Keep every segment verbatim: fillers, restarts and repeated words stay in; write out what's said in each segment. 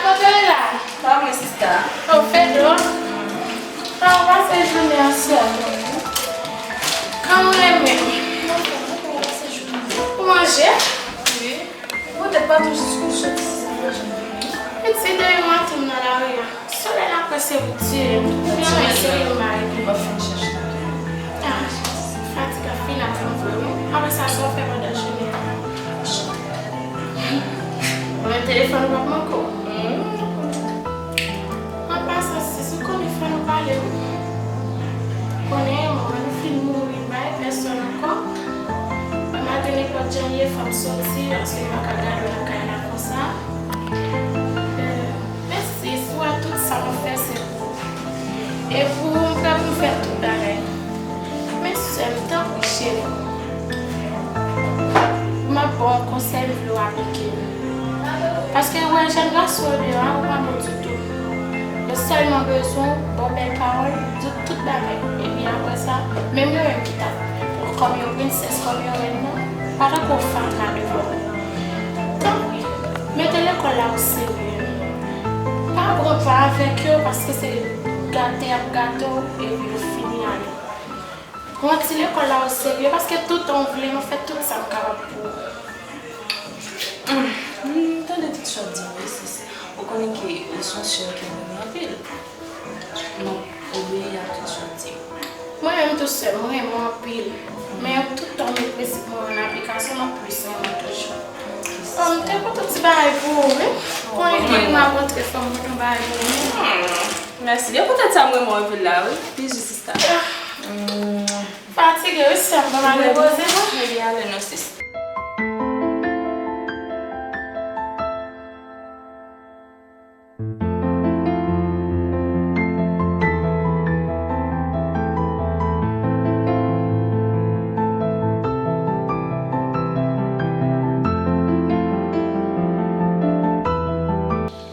Kote w ye la? Pa mwen, sista. O, Fedou. Kòman w pase jounen an, sè? Kòman w ye menm? Ou manje? Wi. Poutèt pa tou jis kouche, ti sista manje. Piti, depi maten m nan lari a. Solèy la prese pou tiye m. Mwen renmen souri m bay li. M ap fin chèche. Ah, fatig ap fin avè m vre wi. Apre sa, sa w fè pandan jounen an? Mwen, telefòn ou p ap manke w. An pasan, sis, ou konnen fò nou pale wi. Konnen, manman nou fin mouri, m pa wè pèsòn ankò. Malgre nenpòt jan l ye, fò m soti, paske m pa ka gade w nan kay la konsa. Euh, men sis, ou wè tout sa m ap fè se pou ou. E pou ou, m prè pou m fè tout bagay. Men sè m, tanpri cheri. M ap ba w yon konsèy, m vle w aplike l. Paske ou wè jèn gason yo deyò a, yo pa bon ditou. Yo sèlman bezwen w ba w bèl pawòl, di w tout bagay. Epi apre sa, menm yo menm ki t ap pran w kòm yon prensès, kòm yon rèn nan, pa ta pran w fatra devan yo. Tanpri, mete lekòl la o serye. Pa pran pa avèk yo, paske se gate y ap gate w, epi yo fini ale. Pran ti lekòl la o serye, paske toutan w vle m, mwen fè tout sa m kapab pou ou. Hmm, m tande tout sa w ap di m yo, sis. Ou konnen ke ou se yon sè ke m renmen anpil. M ap obeyi a tout sa w ap di m. Mwen menm tou sè m, mwen renmen w anpil. Men toutan w met prensip mwen an an aplikasyon, m ap plis renmen w toujou. Oh, m te pote yon ti bagay pou ou, wi. Konnen depi m ap rantre, fò m pote yon bagay pou ou. Hmm, mèsi. E poutèt sa m renmen w anpil la, wi. Bijou sista. Hmm. Fatige, wi, sè m, ban m al repoze, non? Ebyen, ale non, sis.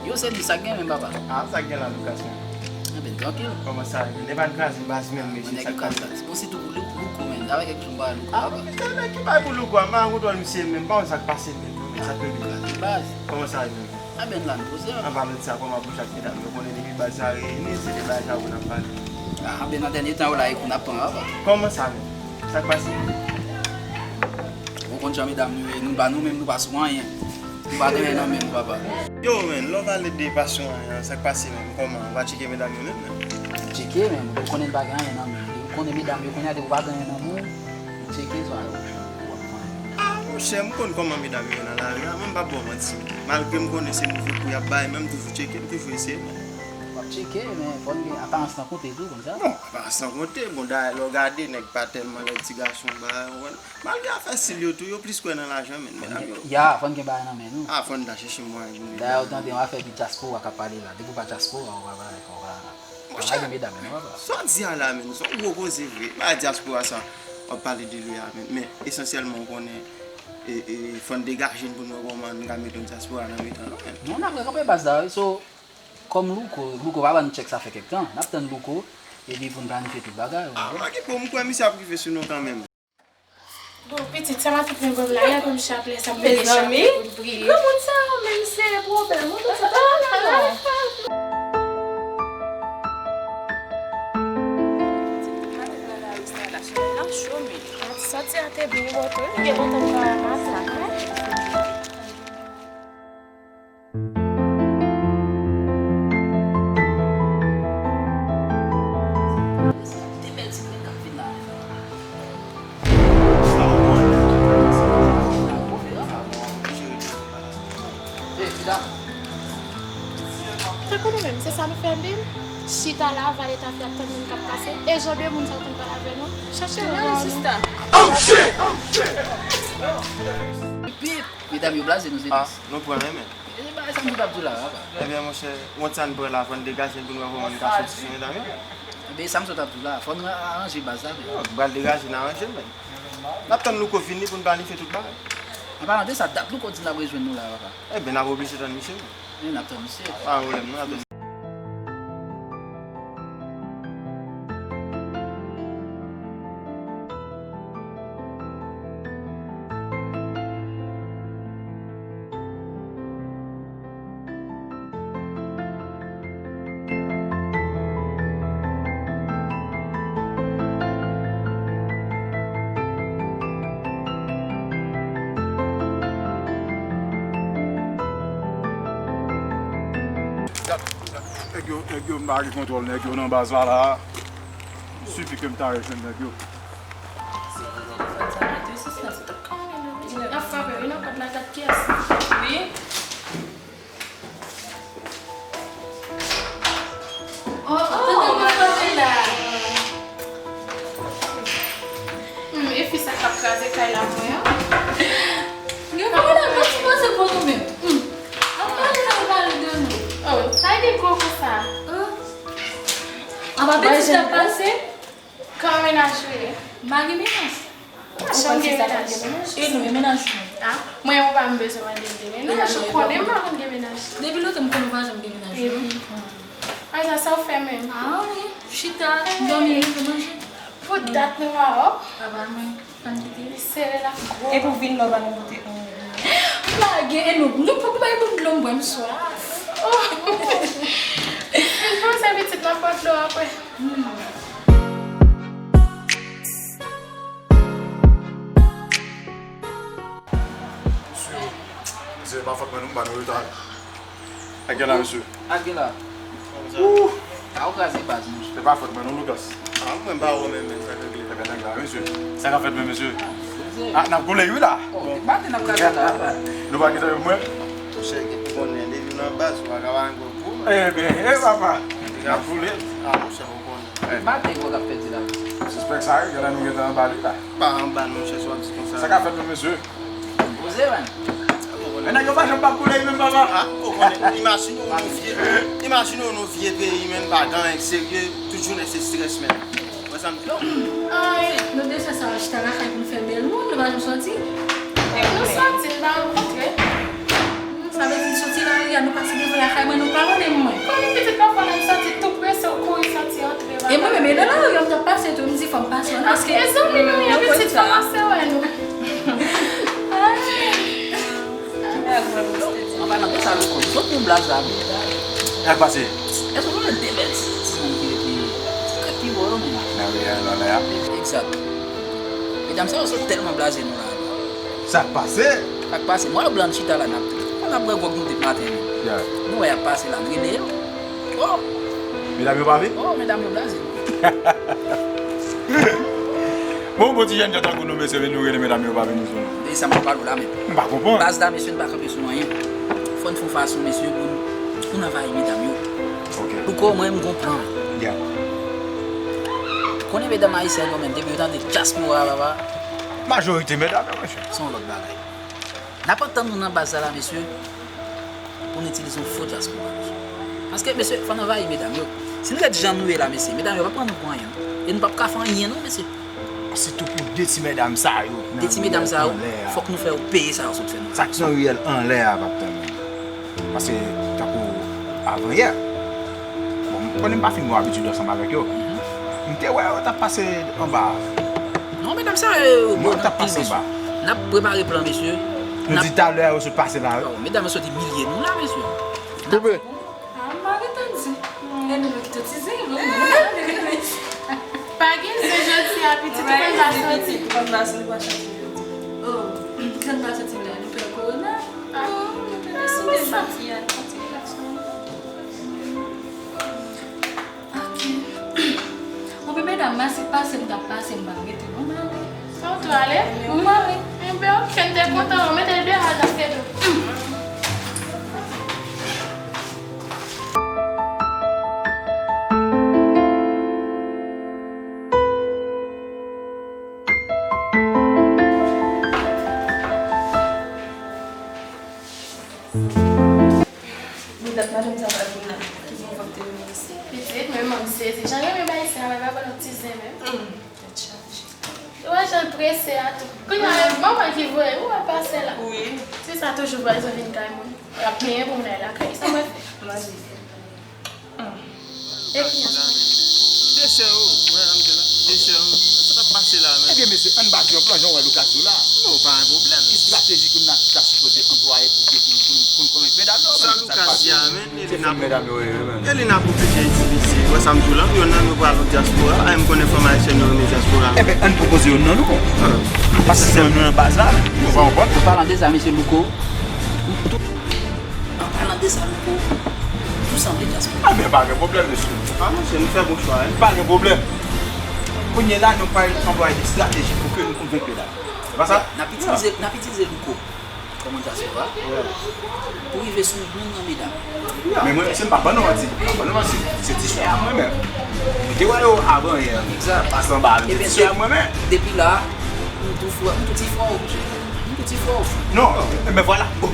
Yo, Sèdi, sa k gen menm, papa? Ah, sa k gen la, Lucas, menm? Anben, trankil. Kòman sa ye? Nèg pa t kraze baz menm, mesye, sa k pase? Bon, sitou pou Lou-, Louko, menm. Avèk kèk jou m pa wè Louko, papa. Ah, se nèg ki bay pou Louko a, m pa konn twò misye menm, m pa konn sa k pase, menm. Sa k rive la? Baz. Kòman sa ye menm? Anben, la, n poze, papa. An palan de sa, kòman pou chak medam yo konnen depi baz sa reyini, se de bagay sa pou n ap pale. Ah, anben, nan dènye tan yo la, e kou n ap pran, papa. Kòman sa menm? Sa k pase? Ou konn jan medam nou ye, nou pa, nou menm, nou pa sou anyen. Nou pa gen anyen nan men nou, papa. Yo, menm, lè w pale de pa sou anyen an, sa k pase menm? Kòman? Ou pa tcheke medam yo menm, menm? M tcheke, men ou konnen n pa gen anyen nan men nou. Ou konnen medam yo konnen depi ou pa gen anyen nan men w, ou tcheke sa yo. Ah, monchè, m konn kòman medam yo ye nan lari a, men m p ap ba w manti. Malgre m konnen se move kou y ap bay, men m toujou tcheke, m toujou eseye, men. W ap tcheke, men fò n gen aparans lan konte tou, konn sa. Bon, aparans lan konte, bon, dayè, lè w gade, nèg pa tèlman lè ti gason, bagay, ou konprann? Malgre afè stil yo tou, yo plis kwè nan lajan, men, medam yo. Ya, fò n gen bagay nan men nou. Ah, fò n ta chèche mwayen pou nou. Dayè, ou tande yon afè de dyaspora k ap pale la. Depi w pa dyaspora, ou pa, ou pa, ou pa, ou pa gen medam, non, papa. Sa w di a la, men, se yon gwo koze vre. Bagay dyaspora sa, w ap pale de li a, men, men, esansyèlman, ou konnen, e, e, fò n degaje n pou n wè kòman n ka mete yon dyaspora nan mitan nou, men. Non, n ap rekanpe baz la, wi. So, kòm Louko, Louko pa ban n tchèk, sa fè kèk tan. N ap tann Louko, epi pou n planifye tout bagay, ou konprann? Ah, pa gen pwoblèm, m kwè misye ap rive sou nou kanmenm. Bon, pitit, sa va tout menm bon la, y ap yon chaplè, sa m vin chaplè pou n priye. Mezanmi, granmoun sa yo menm se pwoblèm, ou tout sa pa nan non. Maten nan lari sa la, solèy la cho, men. Sòti a te byen bò tou, wi, byen bò tou, m pa wè maten, wi. Tankou nou menm, se sa nou fè, Bill? Chita la, vale tafya, tann moun k ap pase. E jan de moun sa yo konn pale avè nou? Chèche yo, sista. Medam yo blaze nou, se. Ah, nou pran, men. E se bagay sa m sot ap di w la, papa. Ebyen, monchè, wont sa n pran la, fò n degaje n pou n wè kòman n ka soti sou medam yo. Ebyen, sa m sot ap di w la, fò n aranje baz la, men. Yo, n pral degaje n, aranje n, men. N ap tann Louko vini pou n planifye tout bagay. An palan de sa, dat Louko di l ap rejwenn nou la, papa. Ebyen, n ap oblije tann misye, men. Wi, n ap tann misye. Pa gen pwoblèm, non, n ap tann. Nèg yo, nèg yo, m pa gen kontwòl nèg yo nan baz la la. Sifi ke m ta rejwenn nèg yo. N ap frape, wi, nan pòt la, gad kiyès. Wi. Oh, oh, oh, oh, oh, la. Hmm, e fi sa k ap kraze kay la pou mwen an. Gen pale la, mwen sipoze pou nou menm. Hmm. Ap pale sa, pale de nou. Oh, sa e de gwo konsa. An pa peti sa pase. Kòman menaj ou ye? M pa gen menaj. Ou panse sa pa gen menaj? E nou, e menaj ou? Ah, mwen ou pa m bezwen mande m de menaj, ou konnen m pa konn gen menaj. Depi lontan m konnen ou pa janm gen menaj, non? Epi, Aja, sa w fè menm? Ah, anyen. Chita, dòmi, leve, manje. Pou dat nou a, oh. Papa mwen, pa m kite. Li sere la gwo. Epi w vin la, w pa nou pote anyen. M lage, e nou, nou poko bay moun dlo m bwè, m swaf. Oh. M panse pitit m ap pran dlo apre. Hmm. Mesye, se pa fòt mwen non, m ba nou reta. Ak gen la, mesye. Ak gen la. Ouh! A ou kraze baz, mesye. Se pa fòt mwen non, Lucas. Ah, mwen pa wè menm, men sa k regle. Ebyen, nèg la, mesye. Sa k ap fèt menm, mesye? Ah, n ap koule, wi, la. Oh, se maten n ap kraze la. Nou pa kite mwen. Monchè, gen pou konnen, depi w nan baz, ou pa ka pa gen gwo kou. Ebyen, e papa. N ap koule. Ah, monchè, ou konnen. Maten, gwo k ap fèt la. Sispèk sa, wi, gen lè nou gentan anba li la. Pa anba non, chèche w ap di konsa. Sa k ap fèt menm, mesye? Poze, man. Men nèg yo pa janm p ap koule menm, papa. Ah, ou konnen. Imajine w nan vye, imajine w nan vye peyi, men pa gen anyen k serye, tout jounen se strès, men. Wè sa m di w? Ay, nou de sè sa chita lakay pou nou fè bèl moun, nou pa janm sòti. Nou sòti, nou pa rankontre. Sa vle di n soti lari a, nou pase devan lakay mwen, nou pa konnen mwen. Kòm pitit anfan nan soti tou prese, ou kouri soti antre. E mwen menm, e nan lari a m t ap pase tou, m di fò m pase, non, paske mezanmi nou ye, pitit kòmanse wè nou. An palan de sa, Louko, sot yon blaz la, wi. Sa k pase? Èske w konnen de bèl timoun ki rete, ki rete pi wo yo menm? Nan ri a, nan lè a? Egzat. Medam sa yo sot tèlman blaze nou la. Sa k pase? Sa k pase? M wè blan chita la, n ap, n ap bwè gwòg nou depi maten menm. Yeah. Nou wè y ap pase la, n rele yo. Oh! Medam yo pa vin? Oh, medam yo blaze. Bon, bon ti jèn jan tankou nou, mesye, nou rele medam yo pa vin sou nou. E sa m ap pale w la menm. M pa konprann. Baz la, mesye, n pa kanpe sou anyen. Fò n fè yon fason, mesye, pou n, pou n anvayi medam yo. Ok. Pou kò mwen, m gon plan. Yeah. Konnen medam ayisyèn yo menm, depi yo tande dyaspora, papa. Majorite medam yo, mesye. Se yon lòt bagay. N ap antann nou nan baz sa la, mesye, pou n itilize yon fo dyaspora, mesye. Paske, mesye, fò n anvayi medam yo. Si n ret jan nou ye la, mesye, medam yo p ap pran nou pou anyen, non. E nou p ap ka fè anyen, non, mesye. Sitou pou de ti medam sa yo. De ti medam sa yo, fòk nou fè yo peye sa yo sot fè nou. Sa k nan riyèl anlè a p ap tann nou. Paske, tankou avanyè, bon, m konnen m pa fin gen abitid ansanm avèk yo. M te wè yo t ap pase anba. Non, medam sa yo, yo bon anpil, mesye. N ap prepare plan, mesye. Nou di talè a yo sot pase la. Oh, medam yo sot imilye nou la, mesye. Koupe. Ah, m pa gentan di. E nou ki te ti zen, non? Pa gen zen jodi a, pitit ou konn pa soti. Ou konn pa soti, ou pa soti jodi. Oh, pitit pa soti la, nou pè korona. Ah, nou pè soti a, nou pè soti a. Ok. Bon, men medam, masi pase m t ap pase, m pa rete, non, m ale. Sa w tou ale? M ale. Enben, ok, m te kontan, ou mete deyò a, n ap fè dlo. Bon, dat madanm sa pa vin la. Ki bon fòk te vin isi. Pitit, men mwen sezi. Jan renmen bay sa, mwen pa ban nou ti zen menm. Hmm, tèt chaje. Ou wè jan l prese a tou. Kounye a, e manman ki voye ou al pase la. Wi. Ti sa toujou pral vin kay moun. Y ap plenyen pou moun al lakay. Sa mwen fè. Manje. Hmm. E ki jan sa? De sè yo, wè, Angela. De sè yo. Sa k ap pase la, men? Ebyen, mesye, ann bati yon plan, jan w wè Lucas di w la. Non, pa gen pwoblèm. Estrateji ke n ta sipoze anplwaye pou ke pou, pou, pou n konvenk medam yo, men. Sa Lucas di a, men, Elina pou, Elina pou oblije itilize. Wè sa m di w la, yonn nan nou pral nan dyaspora, a, m konnen fanm ayisyèn yo renmen dyaspora. Ebyen, ann pwopoze yonn nan nou. Paske se yonn nan baz la, men. Ou pa konprann? An palan de sa, mesye Louko, An palan de sa, Louko, Sanble dyaspora. A, men pa gen pwoblèm, mesye. A, mesye, nou fè bon chwa, wi. Pa gen pwoblèm. Kounye a la, nou pral anplwaye de estrateji pou ke nou konvenk medam. Se pa sa? N ap itilize, n ap itilize Louko kòm dyaspora pou rive sou youn nan medam. Men mwen, se m pa ban nou manti. M pa ban nou manti. Se ti frè a mwen menm. Mwen te wè yo avan yè. Egzak. Pase anba, se ti frè a mwen menm. Depi la, m tou frè, m tou ti frè w. M tou ti frè w. Non, men vwala. Bon.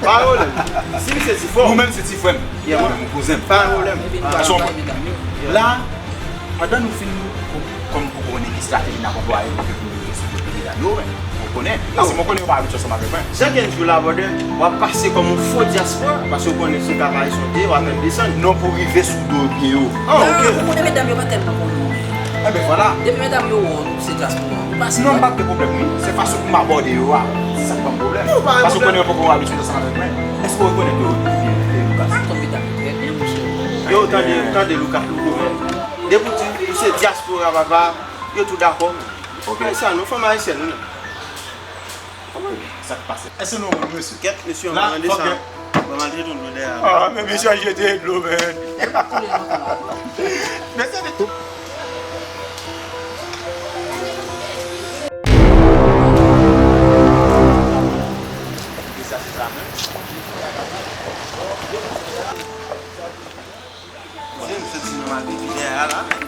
Pa pwoblèm. Si m se ti frè w. Ou menm se ti frè m. Yeah, man. Ou menm kouzen m. Pa pwoblèm. Epi nou pral anplwaye medam yo. La, pandan nou fin kòm pou konnen ki estrateji n ap anplwaye pou ke pou nou rive sou peyi medam yo, men, ou konnen. Paske mwen konnen yo pa abitye ansanm avèk mwen. Jan Kenjou la, brother, w ap pase kòm yon fo dyaspora, paske w konnen se yon kavay sou pye, w ap fè l desann. Non, pou rive sou do pye yo. Ah, ok. Ou konnen medam yo pa tèlman konnen w. Enben, vwala. Depi medam yo wè w, se dyaspora. Ou pase. Non, m pa gen pwoblèm, wi. Se fason pou m abòde yo a. Se sa k ban m pwoblèm. Non, pa gen pwoblèm. Paske w konnen yo poko abitye ansanm avèk mwen. Èske w rekonèt yo, e, e, Loukas? M konn medam yo trè byen, monchè. Yo, tande, tande, Loukas, Louko, men. Depi w di, ou se dyaspora, papa, yo tou dakò, men. Ok. Ayisyen, nou fanm ayisyèn, wi. Sa k pase? Èske nou konn mesye? Kèt, mesye, an palan de sa, mwen maltrete yon dlo dèyè a. Ah, men mesye a jete dlo, men. Mesye, men. Mesye a se sa menm. Mesye, m santi nou mal pipi dèyè a la, men.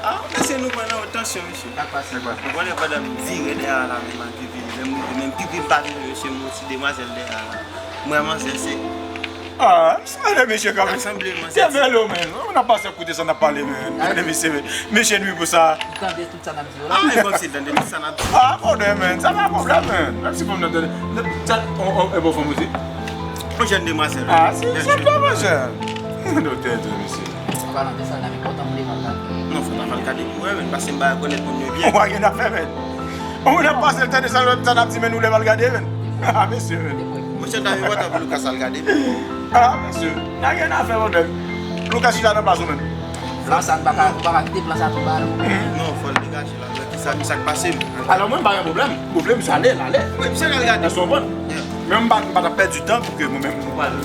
Ah, mesye, nou pran nan wot tansyon, mesye. Sa k pase? Ou konnen pandan m vire dèyè a la, men m al pipi, menm, menm pipi m pa vire, mesye, m wè ti demwazèl dèyè a la. M wè manzè se. Ah, m sanble mesye kanmenm. Sa sanble manzè. Te bèl, men. Ou nan pase koute sa n ap pale, men. Gade mesye, men. Mesye nwi pou sa. Ou tande tout sa n ap di yo la. Ah, e kòmsi l tande tout sa n ap di. Ah, pwoblèm, men. Sa pa pwoblèm, men. Menm si fanm nan tande. Sa, on, on, e bon fanm ou di? On jèn demwazèl. Ah, se jèn demwazèl. Doktè di, mesye. An palan de sa, n ap enpòtan pou devan l la. Non, fò n ap al gade pou wè, men, paske m pa rekonèt moun yo byen. Ou pa gen afè, men. Ou nan pase l tande sa, sa n ap di, men nou lè m al gade, men. Ah, mesye, men. Monchè, ta enpòtan pou Loukas al gade. Ah, mesye. N a gen afè, pwoblèm. Loukas chita nan baz ou menm. Plan sa, n pa ka, ou pa ka kite plan sa tonbe a nou. Non, fò l degaje la. Kisa, kisa k pase? Alò, mwen, m pa gen pwoblèm. Pwoblèm, se ale, l ale. Wi, misye al gade. Èske w konprann? Yeah. Men m pa, m pa t ap pèdi tan pou ke mwen menm, nou pral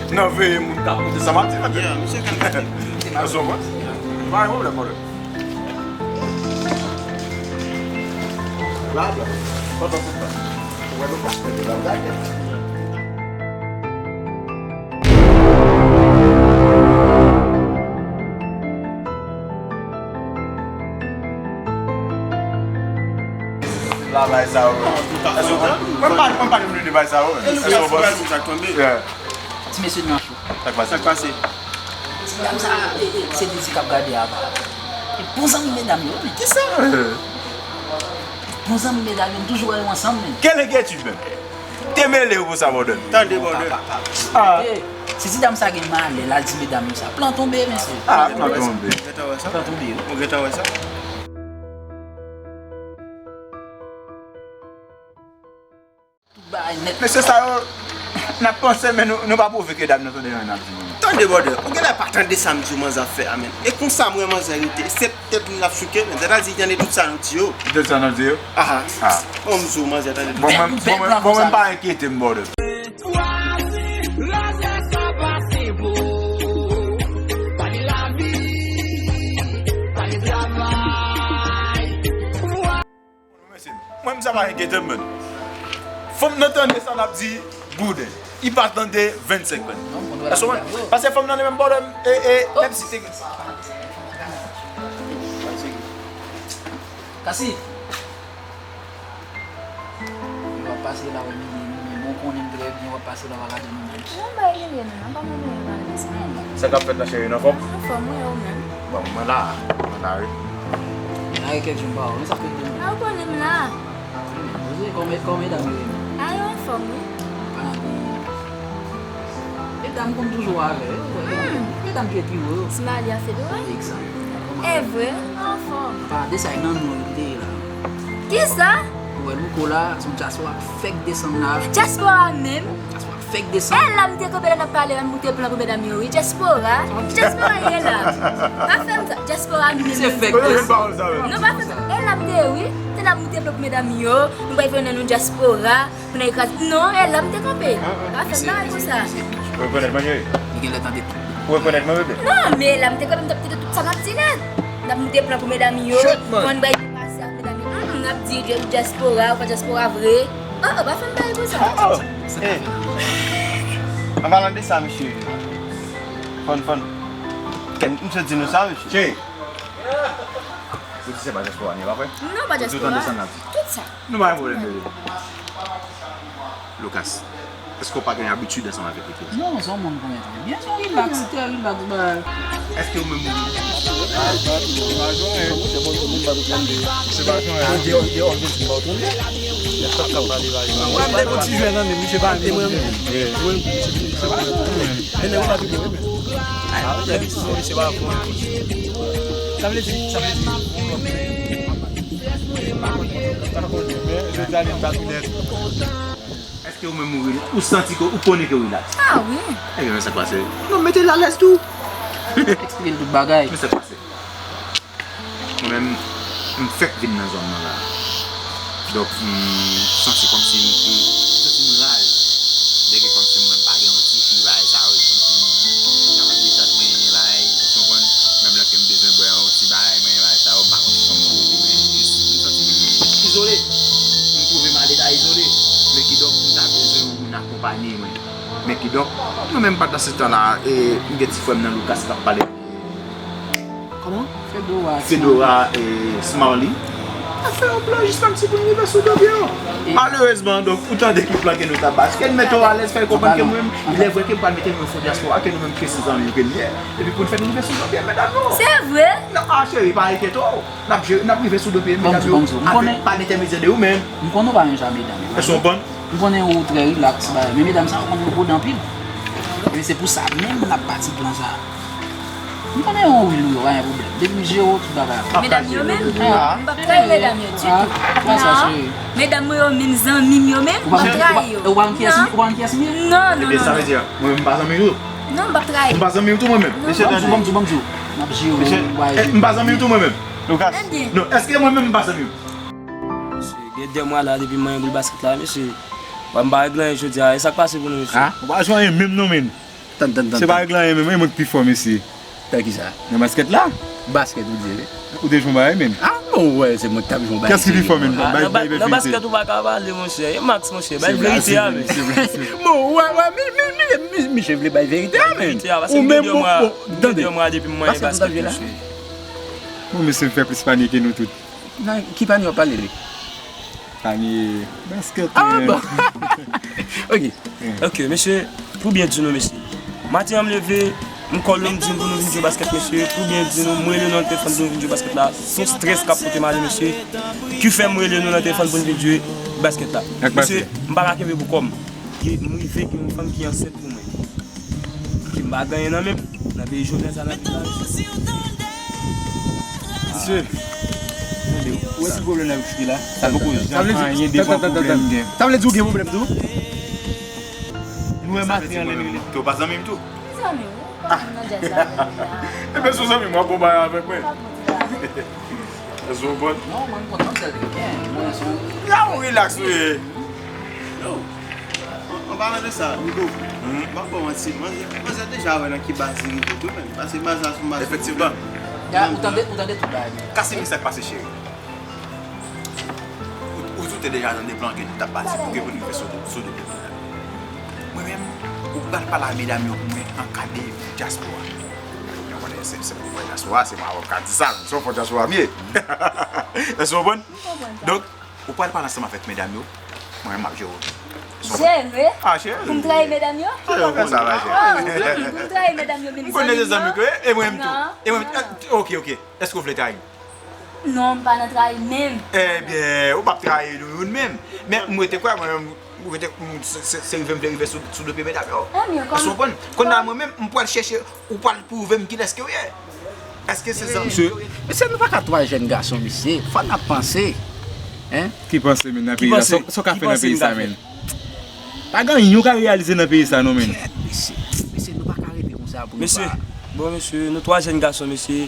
nan veye moun k ap koute sa m ap di, tande. Yeah, misye al gade. Èske w konprann? M pa gen pwoblèm, pwoblèm. La, la. Pandan se tan, ou wè nou pa fè de bagay. La, bay sa yo. Èske w konprann? Mwen pa, mwen pa vle de bay sa yo. Èske w konprann? Yeah. Ti mesye nan Sa k pase? Sa k pase? Ti dam sa, e, e, se li di k ap gade a, papa. E bon zanmi medam yo, men. Kisa? Bon zanmi medam yo, m toujou wè yo ansanm, men. Quelle inquiétude, men? Te mele yo pou sa, Borden. Tande, Borden. Papa, papa. Ah. E, si ti dam sa gen malè, l al di medam yo sa. Plan tonbe, mesye. Ah, plan tonbe. Ou gentan wè sa? Plan tonbe, wi. Ou gentan wè sa? Tout bagay nèt. Mesye sa yo, n ap panse, men nou, nou pa pwouve ke dam nan tande anyen n ap di nou. Tande, brother, ou genlè pa tande sa m di w manzè ap fè a, men. E konsa m wè manzè rete, se tèt li l ap chouke, men. Sètadi, li tande tout sa nou di yo. Li tande sa n ap di yo? Aha. Ah. Bon, m di w manzè tande tout sa. Bon, mwen, bon, mwen, bon, mwen pa enkyete m, brother. Chwazi, lè sa pase, bro. Pale lavi, pale travay. Mwen, sa pa enkyete m, menm. Fanm nan tande sa n ap di Borden. Li pa tande vennsenk grenn. Èske w konprann? Paske fanm nan li menm, Borden, e, e, menm si te. Kasi. Yo ap pase la, wè, men, men, men, bon, konnen m trè byen, w ap pase la, w ap gade nou menm. Non, m pa imilye nou, non, pa mwen menm, pa nan sa. Sa k ap fèt la, cheri, n anfòm? Anfòm, wi, ou menm? Bon, mwen la, mwen la, wi. Mwen la, e kèk jou m pa wè w, men sa fè de mwa. A, ou konnen m la. Poze, kòman, kòman medam yo ye menm? A, yo anfòm, wi. Pa anyen. Medam konn toujou avè yo, wè. Hmm. Medam ki pi wo yo. Ti Mali a fedora? Egzak. E vre? Anfòm. Pa de sa, e nan non li te ye la. Kisa? Ou wè Louko la, se yon dyaspora k fèk desann la. Dyaspora menm? Dyaspora k fèk desann. E la m te kanpe la n ap pale, m moute plan pou medam yo, wi. Dyaspora. Dyaspora ye la. Pa fè m sa. Dyaspora menm. Se fèk desann. Non, pa fè m sa. E la m te ye, wi. Se la m moute plan pou medam yo. Nou pa fè nan nou dyaspora. Pou n al kraze. Non, e la m te kanpe. Pa fè m bagay konsa. Ou rekonèt mannyè? Li genlè tande tout. Ou rekonèt mwen, bebe? Non, men la, m te kwè m t ap tande tout sa n ap di la. N ap moute plan pou medam yo. Shit, man. Konn bay depase ak medam yo. Mm, n ap di dyaspora, ou pa dyaspora vre. Oh, oh, pa fè m bagay konsa. Oh, oh. Eh. An palan de sa, mesye. Fòn, fòn. Kè, m sot di nou sa, mesye. Che. Ou di se pa dyaspora, ni pa vre? Non, pa dyaspora. Ou di ou tande sa n ap di? Tout sa. Nou pa gen pwoblèm, bebe. Lucas, èske w pa gen abitid ansanm avèk Ricky? Non, se yon moun m konnen trè byen. Se yon rilaks, trè rilaks, bagay. Èske ou menm ou... Se pa jan. Mwen, m te gon ti jwèt nan men, misye pa menm. Mwen, mwen, misye pa menm. Sa vle di, sa vle di, pa konnen, men jodi a li pa tou nèt. Èske ou menm ou rela-, ou santi ke ou konnen ke w rilaks? Ah wi. Ebyen, men sa k pase? Non, mete l alèz tou. Eksplike l tout bagay. Men sa k pase? Mwen menm, m fèk vin nan zòn nan la. Donk, m santi kòmsi m, m, m santi m raz. Dèke kòmsi mwen m pa gen yon ti fi, bagay sa yo, kòmsi m kapab detant mwen, bagay, ou konprann? Menm lè ke m bezwen bwè yon ti bagay, mwen, bagay sa yo, m pa konn kòman pou mwen, jis, m santi m izole. M twouve m aleta izole. Men kidonk, m ta bezwen yon moun akonpanye mwen. Men kidonk, nou menm pandan se tan la, e, m gen ti frè m nan Lucas k ap pale. Kòman? Fedora. Fedora, e, Smarly. N ap fè yon plan jis kòmsi pou n rive sou do pye yo. E malerezman, donk, ou tande ki plan ke nou t ap bay. Ke n mete w alèz, fè l konprann ke mwen menm, lè vre ke m pral mete nou sou dyaspora, ke nou menm ke se zanmi yo ke n ye. Epi pou n fè n rive sou do pye medam yo. Se vre? Non, ah, cheri, pa enkyete w. N ap je-, n ap rive sou do pye medam yo. Avèk, pa lentèmedyè de ou menm. M konnen w pa menm jan medam yo. Èske w konprann? M konnen ou trè rilaks, bagay, men medam sa yo konn yo pwodan anpil. E se pou sa menm n ap bati plan sa. M konnen yon wi, wi, pa gen pwoblèm. Depi m jere w, tout bagay ap. Medam yo menm? Ah. M p ap trayi medam yo ditou. Ah, pa sa, cheri. Medam mwen yo menm, zanmi m yo menm, m p ap trayi yo. Ou pa konn kiyès m ye? Ou pa konn kiyès m ye? Non, non, non. Ebyen, sa vle di, mwen menm m pa zanmi w tou? Non, m p ap trayi. M pa zanmi w tou mwen menm? Mesye, tande. Bon, m di w, bon, m di w. M ap jere w, m pa jere w. M pa zanmi w tou mwen menm? Lucas. Ebyen. Non, èske mwen menm m pa zanmi w? Mesye, gen de mwa la depi m manyen boul baskèt la, mesye. Bon, m pa regle anyen jodi a. E sa k pase pou nou, mesye? Ah? Ou pa jwe anyen menm non, menn. Tann, tann, tann. Se pa regle anyen menm, e mwen k pi fò, mesye. Nan kisa? Nan baskèt la? Baskèt, ou di, wi. Ou te jwe yon bagay, menn? Ah, bon, wè, se mwen k t ap jwe yon bagay serye. Kiyès ki pi fò, menn? Bay, bay, bay verite. Nan baskèt ou pa ka pale, monchè. E Max, monchè. Bay verite a, menn. Bon, wè, wè, mi, mi, mi, mi, misye vle bay verite a, menn. Ou menm, bon, bon, tande. Baskèt ou t ap jwe la? Bon, mesye, m fè plis panye ke nou tout. Nan ki panye w ap pale li? Panye baskèt. Ah, bon. Ok. Ok, mesye, pou byen di nou, mesye. Maten an m leve, m kòl nou, m di nou pou nou vin jwe baskèt, mesye. Pou byen di nou, m rele nou nan telefòn pou nou vin jwe baskèt la. Se yon strès k ap pote m ale, mesye. Ki fè m rele nou nan telefòn pou nou vin jwe baskèt la. Mesye, m pa ka kenbe pou kò m. Gen, m rive gen yon fanm ki ansent pou mwen. Ki m pa gen anyen nan men m. Nan peyi Jovenel sa n ap viv la, mesye. Mesye. Tande, ou wè ti pwoblèm nan yo kite la? Sa poko janm anyen devan pwoblèm gen. Sa vle di ou gen pwoblèm tou? Nou wè maten an lè n rele. Ke w pa zanmi m tou? Zanmi w, ou pa nan djaz la, zanmi la. Ebyen, si w zanmi m, w ap bon bagay avèk mwen. Èske w konprann? Non, mwen, m kontan sèl gen. Mwen, se yon... Ya, ou rilaks, wi. Yo. An, an palan de sa, Nico, m ap ba w manti, manzè, manzè deja wè nan ki baz li rive tou, menn. Paske baz la se yon baz... Efektivman. Ya, ou tande, ou tande tout bagay. Casimir, sa k pase, cheri? Ou, ou tou te deja tande plan ke nou t ap bati pou ke pou n rive sou, sou do pye medam. Mwen menm, ou pral pale a medam yo pou mwen an ka de dyaspora. Yo konnen se, se pou mwen dyaspora, se mwen avòt ka di sa, men se yon fò dyaspora m ye. Èske w konprann? Donk, ou pral pale ansanm avèk medam yo, mwen menm m ap jere w. Jere? Ah, cheri. Pou m trayi medam yo? Cheri, ou konn sa, ma cheri. Ah, hmm, pou m trayi medam yo, menm zanmi m nan? M konnen se zanmi w ye, e mwen menm tou. Non, non. E mwen menm, eh, ok, ok. Èske w vle trayi m? Non, m pa nan trayi menm. Ebyen, ou p ap trayi nou youn menm. Men mwen te kwè, mwen menm, mwen te, m, se, se, se rive m vle rive sou, sou do pye medam yo. Èske w konprann? Kounye a mwen menm, m pral chèche, ou pral pwouve m kilès ke w ye. Èske se zanmi m ke w ye? Mesye, nou pa ka twa jèn gason, mesye. Fò n ap panse. Hein? Ki panse, menn, nan peyi sa? Sa w ka fè nan peyi sa, menn? Pa gen anyen w ka reyalize nan peyi sa, non, menn. Kèt, mesye. Mesye, nou pa ka rete konsa pou nou pa... Mesye, bon, mesye, nou twa jèn gason, mesye.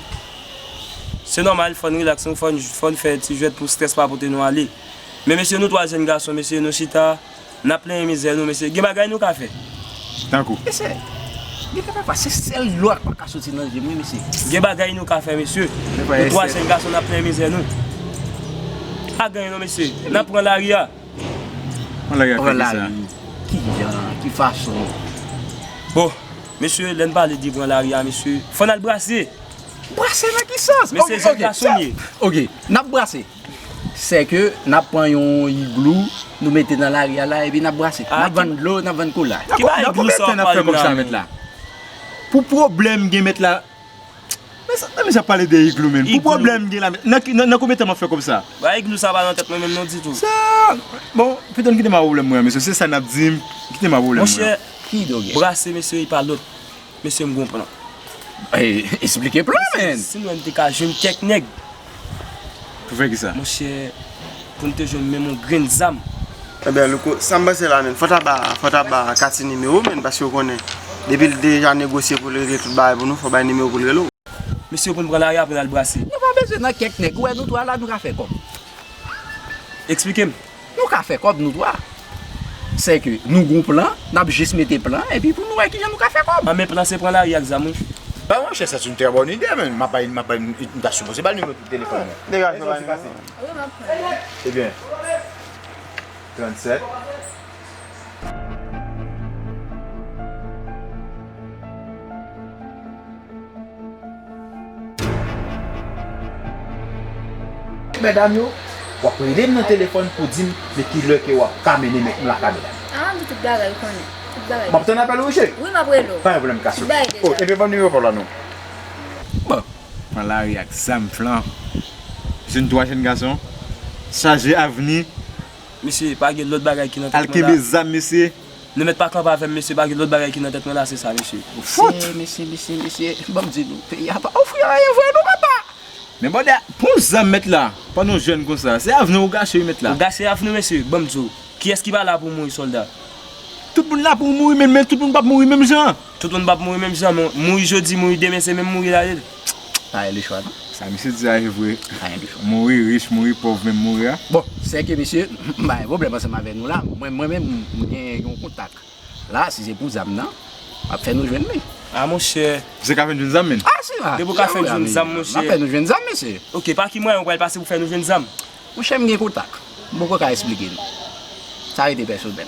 Se nòmal, fò n rilaks, nou, fò n, fò n fè ti jwèt pou strès pa pote nou ale. Men, mesye, nou twa jèn gason, mesye, nou chita, n ap plenyen mizè nou, mesye. Gen bagay nou ka fè. Tankou? Mesye, Gen papa, se sèl dlo a k pa ka soti nan je m, wi, mesye. Gen bagay nou ka fè, mesye. Nou twa jèn gason n ap nan mizè nou. Pa gen anyen non, mesye. N ap pran lari a. Pran lari a fè kisa? Ki jan, ki fason? Bon, mesye, lè n pale de pran lari a, mesye, fò n al brase. Brase nan ki sans? Mesye, jèn gason ye. Ok, n ap brase. Sèke n ap pran yon iglou, nou mete nan lari a la, epi n ap brase. N ap vann dlo, n ap vann kola. Ki ba iglou sa w ap pale la menm? Pou pwoblèm gen mèt la. Men sa, men sa pale de iglou, men. Pou pwoblèm gen la, nan, nan, nan konbyen tan m ap fè kòb sa? Ba iglou sa pa nan tèt mwen menm non ditou. Sa, bon, piton kite m a pwoblèm mwen, mesye, se sa n ap di m, kite m a pwoblèm mwen. Monchè, brase, mesye, e pa lòt. Mesye, m gon plan. Ey, esplike plan, men. Si nou menm te ka jwenn kèk nèg. Pou fè kisa? Monchè, pou n te jwenn menm yon grenn zam. Ebyen, Louko, sa m panse la, men, fò ta ba, fò ta ba Katy nimewo, men, paske w konnen, depi l deja negosye pou l regle tout bagay pou nou, fò bay nimewo pou l rele w. Mesye, pou n pran lari a, pou n al brase. Nou pa bezwen nan kèk nèg. Ou wè, nou twa la, nou ka fè kòb. Eksplike m. Nou ka fè kòb nou twa. Sèke nou gon plan, n ap jis mete plan, epi pou nou wè kijan nou ka fè kòb. A, men plan se pran lari ak zam, wi. Ba, monchè, c'est une très bonne idée, men m ap bay, m ap bay, m ta sipoze ba l nimewo telefòn mwen. Degaje, bay nimewo. Ebyen, trannsèt. Medam yo, w ap rele m nan telefòn pou di m de kilè ke w ap ka mennen mèt m lakay medam. Ah, m di tout bagay, ou konnen. Tout bagay. M ap tann apèl ou, wi, cheri. Wi, m ap rele w. Pa gen pwoblèm, Kasou. Tout bagay deja. Oh, ebyen, ban m nimewo pa w la, non. Bon, pran lari ak zam flan. Jèn twa jèn gason. Chaje avni. Mesye, pa gen lòt bagay ki nan tèt mwen la. Al kenbe zam, mesye. Nou mèt pa kanpe avè m, mesye, pa gen lòt bagay ki nan tèt mwen la, se sa, mesye. Fout! Mesye, mesye, mesye, mesye, ban m di nou, peyi a pa ofri anyen vre non, papa! Men bòdè, pran zam mèt la, pandan w jèn konsa, se avni w gache wi mèt la. Ou gache avni w, mesye, ban m di w, kiyès ki pa la pou mouri sòlda? Tout moun la pou mouri, men, men tout moun p ap mouri menm jan. Tout moun p ap mouri menm jan, men mouri jodi, mouri demen, se menm mouri la ye. Pa gen lechwa non. Sa misye di a e vre. Pa gen lechwa. Mouri rich, mouri pòv, menm mouri a. Bon, sèke mesye, m pa gen pwoblèm ansanm avè nou la. Mwen, mwen menm, m gen yon kontak. La, si se pou zam nan, m ap fè nou jwenn li. A, monchè. Misye ka fè n jwenn zam, menn? A, si, a. Depi w ka fè n jwenn zam, monchè. M ap fè nou jwenn zam, mesye. Ok, pa ki mwayen ou pral pase pou fè nou jwenn zam? Monchè, m gen kontak. M poko ka esplike nou. Sa rete pèsonèl.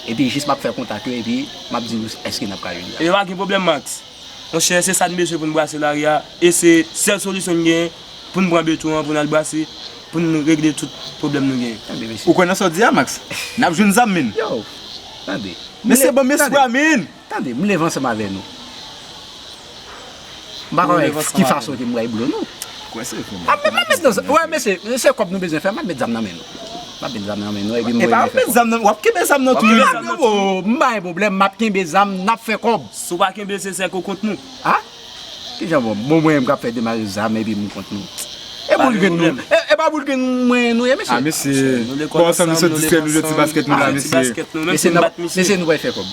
Epi jis m ap fè kontak yo, epi m ap di nou èske n ap ka jwenn zam. Ebyen, pa gen pwoblèm, Max. Monchè, se sa n bezwen pou n brase lari a. E se sèl solisyon n genyen pou n pran beton an, pou n al brase, pou n regle tout pwoblèm nou genyen. Tande, mesye. Ou kwè nan sa w di a, Max? N ap jwenn zam, menn. Yo, tande. Mesye, ban m espwa, menn. Tande, m leve ansanm avè nou. M pa konnen ki fason ke m pral blo nou. Kwè se fou. A, men m ap met nan, wè, mesye, se kòb nou bezwen fè, m ap met zam nan men nou. M ap met zam nan men nou, epi m... E pa ap met zam nan, w ap kenbe zam nan tou. M pa gen pwoblèm, m ap kenbe zam, n ap fè kòb. Si w pa kenbe, se sèk ou kont nou. A? Kijan bon, bon mwen menm k ap fè demach zam epi m kont nou. E boul grenn nou. E, e pa boul grenn mwen nou ye, mesye. A, mesye. Bon, ansanm nou sot distrè, nou jwe ti baskèt nou la, mesye. Mesye, nou pral fè kòb.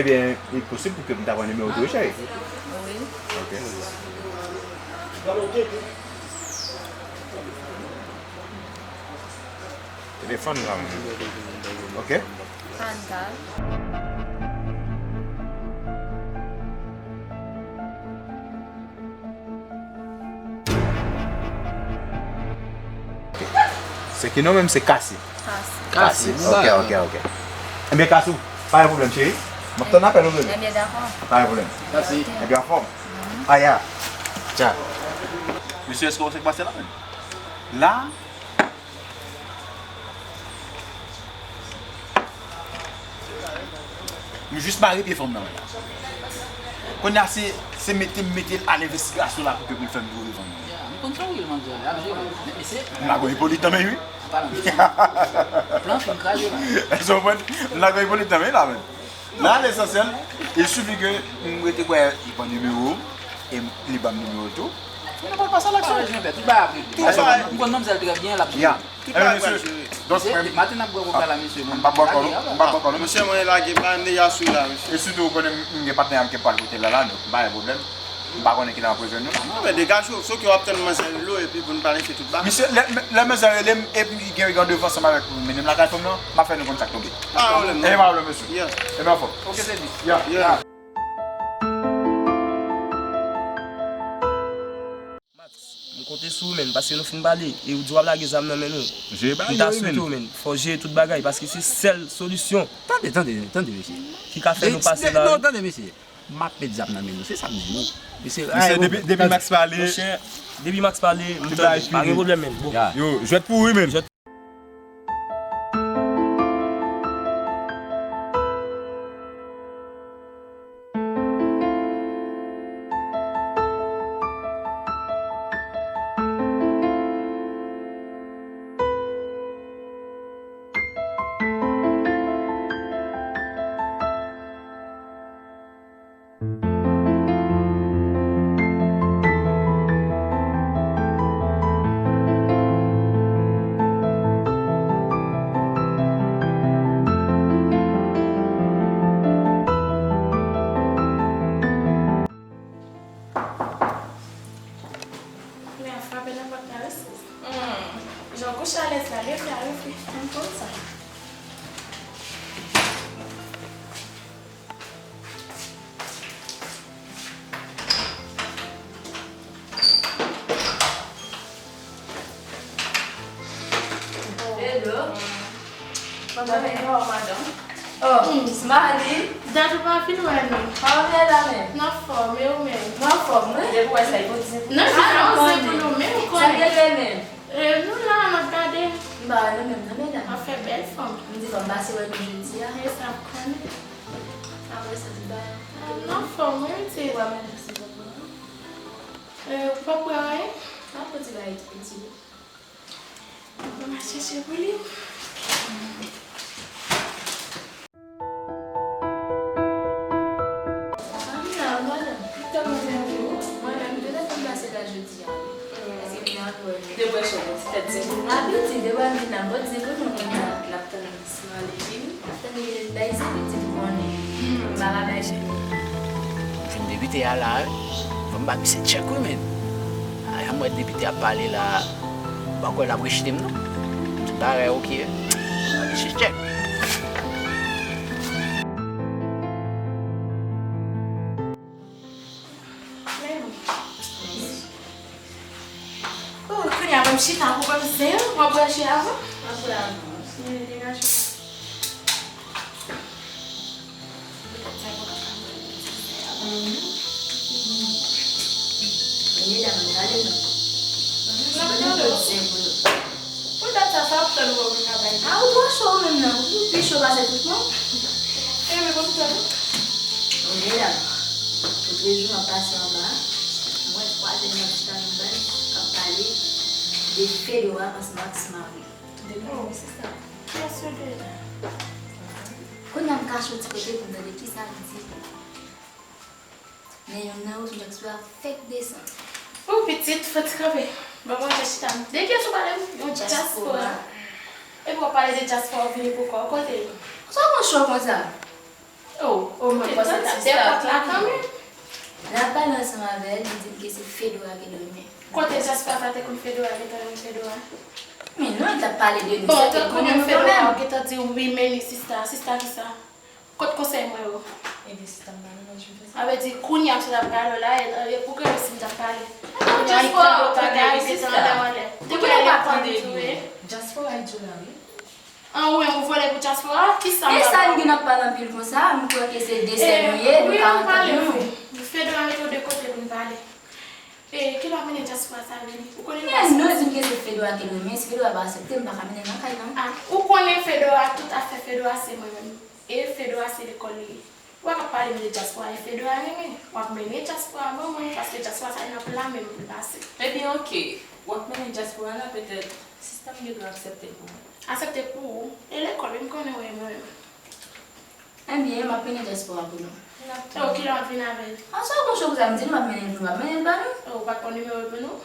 Ebyen, li posib pou ke m ta pran nimewo tou, cheri. Wi. Ok. Telefòn la, ok? Chantal. Se ki non menm se Kasi. Kasi. Kasi. Ok, ok, ok. Ebyen, Kasou, pa gen pwoblèm, cheri. M ap tann apèl ou, bebe. Ebyen, dakò. Pa gen pwoblèm. Mèsi. Ebyen, anfòm. Aya. Tcha. Mesye, èske w wè sa k pase la menm? La, m jis mare pye fanm nan la. Kounye a, se, se mete m mete l a lenvestigasyon la pou ke pou l fè m twouve fanm nan. Ya, m konn sa w ye, manzè, l ap jere. Men mesye. M lage yon ipolit nan men, wi. An palan de sa. Plan fin kraze la. Èske w konprann? M lage yon ipolit nan men la, menm. Nan lesansyèl, il suffit ke m rete kwè li pran nimewo, e m, li ban m nimewo l tou. Mwen pa pase a laksyon. Pa bezwen pè, tout bagay ap regle. Tout bagay. M konn manmzèl trè byen, l ap jere. Ya. Tout bagay pral jere. Donk, mesye, maten n ap bwè koka la, mesye, m pa bwè kò nou, m pa bwè kò nou, mesye. Monchè, mwen lage bane a sou la, mesye. E sitou, ou konnen m gen patnè a m ke pral kote la la, donk m pa gen pwoblèm. M pa konnen kilè m ap rejwenn nou. Non, men degaje w, se w ki w ap tann manzè rele w epi pou n planifye tout bagay. Mesye, lè, lè manzè rele m epi gen randevou ansanm avèk ou, mennen m lakay fanm nan, m ap fè nou konn sa k tonbe. Pa pwoblèm, non. E pa pwoblèm, mesye. Yeah. E ben, anfòm. Ok, se di. Yeah. Yeah. Konte sou ou, menn, paske nou fin pale, e ou di w ap lage zam nan men nou. M ta swete w, menn, fò w jere tout bagay, paske se sèl solisyon. Tande, tande, tande, mesye. Ki ka fè nou pase la. Non, tande, mesye. M ap met zam nan men nou, se sa m di nou. Mesye, depi, depi Max pale. Monchè, depi Max pale, m tande. Pa gen pwoblèm, menn. Bon. Yo, jwèt pou ou, wi, menn. Men ap frape nan pòt la, wi, sis. Hmm. Jan w kouche alèz la, leve a, leve. M konn sa. Hello. Kòman w ye, madanm? Oh, Smiley. Dat ou pa fin wè nou. Kòman w ye la menm? N anfòm, e ou menm? Mwen anfòm, wi. Depi w wè sa, e pou di. Non, se pa yon zen pou nou, men ou konnen. Sa gen lè menm? E, nou la, n ap gade. M pa wè nou menm, non, medam. Anfen, bèl fanm. M di, bon, m pase wè nou jodi a. E sa, m konnen. Apre sa, di ba. Ah, n anfòm, wi, ti. Ou wè madanm se bon, bon. E, ou pa pran anyen? M ap pran ti bagay tou piti, wi. Mwen al chèche pou li. Mwen menm, m te konn pase la jodi a, wi. Paske m te anvi wè nou. Depi w chòt, ti tèt di. N ap piti, depi w vin la, m pot di pou nou konn sa. N ap tann Smiley vini. Tande, bay se piti pou konnen. M pa ka bay chèk. M fin depite a la, wi. Fò m ba misye chèk, wi, men. A, jan m wè depite ap pale la, m pa kwè l ap rejte m, non. Tout bagay oke, wi. Ba misye chèk. Men bon. Oh, kounye a, ban m chita pou ban m zen, w ap branche avan? M ap pran avan. Mwen degaje. Mhm. Mesye dam, gade non. Ti bonè pot zen pou nou. Pou dat sa, sa ap tann ou pou vin travay. A, ou twò cho ou menm nan. Ou pi cho pase tout moun. E, men bon, m tann ou. Bon, medam, otrejou m ap pase anba, m wè twa jèn nan chita nan baz k ap pale de Fedora ansanm ak Smiley. De ki mesye sa? Kiyès yo de la? Kounye a m kache yon ti kote pou m tande kisa l di. Men youn nan yo sou Jackson fèk desann. Ou pitit, fò ti kanpe. Ban mwen fè chita m. De kiyès ou pale m? Yon dyaspora. Epi w ap pale de dyaspora, w vini pou kò w. Kote l? Sa w pran cho konsa? Oh, oh, mwen panse l t ap dèpòt la kanmenm. N ap pale ansanm avè l, li di m ke se Fedora ke l renmen. Kote dyaspora sa te konn Fedora, gentan renmen Fedora? Men non, li t ap pale de nou, bon, sa te konnen nou kanmenm. Fedora, ou gentan di wi, men li sista, sista kisa? Kot konsèy mwen yo? Ebyen, sista m pa nan, mwen jwenn fè sa. Sa vle di, kounye a, misye t ap pale w la, e, e, ou konnen si m t ap pale. Kounye a, li tande w pale, li gentan anlè w anlè. Depi lè l ap tande li. Dyaspora, li di w la, wi. An, ou menm, ou vole pou dyaspora? Kisa m pa konprann? E sa n gen ap pale anpil konsa, m kwè ke se de sè nou ye, nou ka antann nou. Fedora mete w de kote pou n pale. E, kilè w ap mennen dyaspora sa vini? Ou konnen l pa sòti. Men nou di m ke se Fedora ke l renmen, si Fedora pa aksepte, m pa ka mennen l nan kay lan. A, ou konnen Fedora, tout afè Fedora se mwen menm. E Fedora se lekòl li ye. Ou pa ka pale m de dyaspora, e Fedora renmen. W ap mennen dyaspora ban mwen, paske dyaspora sa n ap la menm pou l pase. Ebyen, oke. W ap mennen dyaspora la, petèt, sista m gendwa aksepte l pou mwen. Aksepte pou ou? E lekòl, wi, m konnen w renmen mwen. Ebyen, m ap mennen dyaspora pou nou. N ap tann. Oh, kilè w ap vin avè l? A, sa w konn cho pou sa m di nou m ap mennen l pou nou, m ap mennen l ba nou. Oh, ou pa t pran nimewo l pou nou?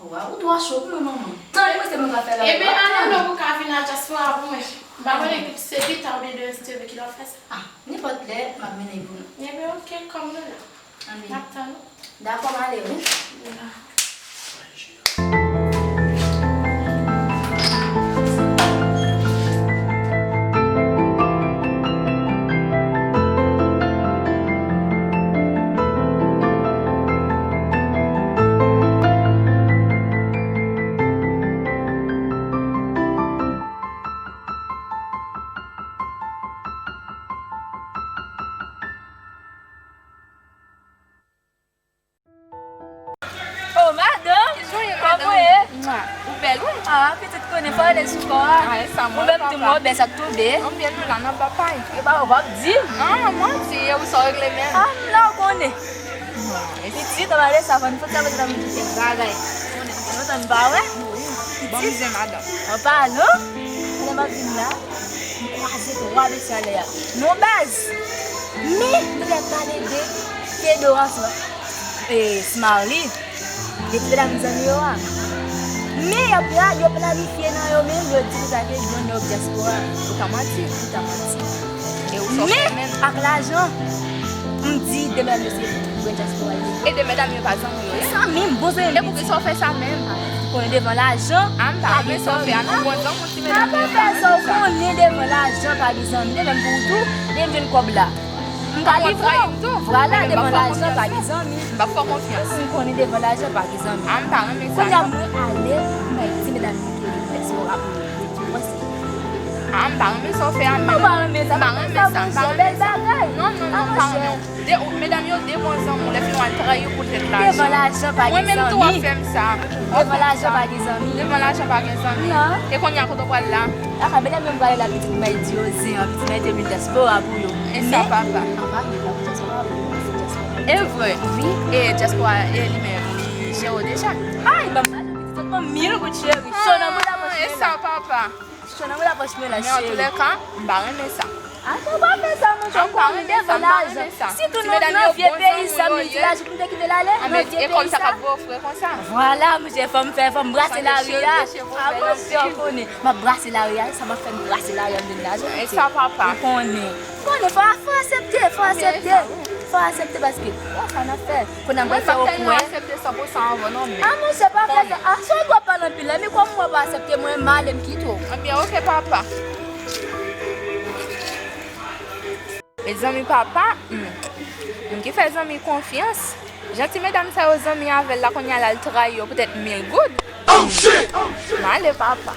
Wa, ou twò cho pou mwen, manman. Tan li prese mwen ka fè la. Ebyen, ale non pou w ka vin a dyaspora pou mwen. M pa konnen se pita oubyen demen si Dye vle kilè w ap fè sa. A, nenpòt lè, m ap mennen l pou nou. Ebyen, oke, kòm nou la. Anben. N ap tann ou. Dakò, m ale, wi. Bèl, wi. Ah, pitit konnen fò ale sou kò a. Ah, e sa, mwen, papa. Ou menm tou, mwen, bèl sa k tonbe. Anpil nou la nan papay. E pa, ou p ap di m. Ah, manti, e ou sa w regle menm? Ah, m la, ou konnen. Pitit, ann ale sa, fò n fout sa, fò n fout sa, m kite bagay. Ou konnen, m te lontan m pa wè. Pitit. Bon, mizè, madanm. An palan, lè m ap vin la, m kwaze twa mesye anlè a. Non, baz. Men, nou lè pale de Fedora, e, Smarly. Epi medam zanmi yo a. Men y ap la, yo planifye nan yo menm, yo di konsa ke yo nèg dyaspora. Ou ta manti, ou ta manti. E ou sa w fè menm? Men, ak lajan, m di de medam yo se grenn dyaspora yo ye. E de medam yo pa zanmi yo ye? Zanmi m, bon zanmi m. E poukisa w fè sa menm? Konnen devan lajan, pa gen zanmi. A, m pa renmen sa w fè a non, bon zanmi w ti medam yo, m pa renmen sa. Sa pa fè sa, ou konnen devan lajan, pa gen zanmi. De menm pou ou tou, de m jwenn kòb la. M ka li pou ou. Vwala, devan lajan pa gen zanmi. M p ap fè w konfyans. M konnen devan lajan pa gen zanmi. A, m pa renmen sa. Kounye a mwen ale, m bay ti medam ki te dyaspora pou yo. Ou panse? A, m pa renmen sa w fè a menm. Ou pa renmen sa? M pa renmen sa, m pa renmen sa. Bèl bagay. Non, non, non, m pa renmen. De, medam yo de bon zanmi w, lè fini w al trayi w pou tèt lajan. Devan lajan pa gen zanmi. Mwen menm tou w ap fè m sa. Devan lajan pa gen zanmi. Devan lajan pa gen zanmi. Non. E kounye a kote w pral la? Lakay medam yo m prale la pitit, m bay di yo zen an, pitit, m mete vin dyaspora pou yo. E sa papa? Papa, vin la pou dyaspora pou yo, se dyaspora. E vre? Wi. E dyaspora, e li menm, li jere w deja? Ay, ban m lajan pitit, sot ban m mil goud cheri. Cho nan mwen la pòch mwen la. E sa papa? Cho nan mwen la pòch mwen la cheri. Men antouka, m pa renmen sa. Atò, pa fè sa, monchè, ou konnen devan lajan. Sitou nou nan vye peyi sa, m di la, pou m te kite l ale, nan vye peyi sa. Vwala, monchè, fò m fè, fò m brase lari a. A, monchè, ou konnen. M ap brase lari a, sa m ap fè, m brase lari a, m vin lajan. E sa, papa? Ou konnen. Ou konnen, fò, fò aksepte, fò aksepte. Fò aksepte paske, wè sa n ap fè. Kounye a m pral fè w kwè. Mwen pa tèlman aksepte san pou san anvan non, men. A, monchè, pa fè sa. A, sa w dwe pale anpil la, men kòm mwen pa aksepte, mwen m ale, m kite w. Ebyen, oke, papa. Mezanmi, papa, hmm, moun ki fè zanmi konfyans. Jan ti medam sa yo zanmi avè l la, kounye a l al trayi yo poutèt mil goud. M ale, papa.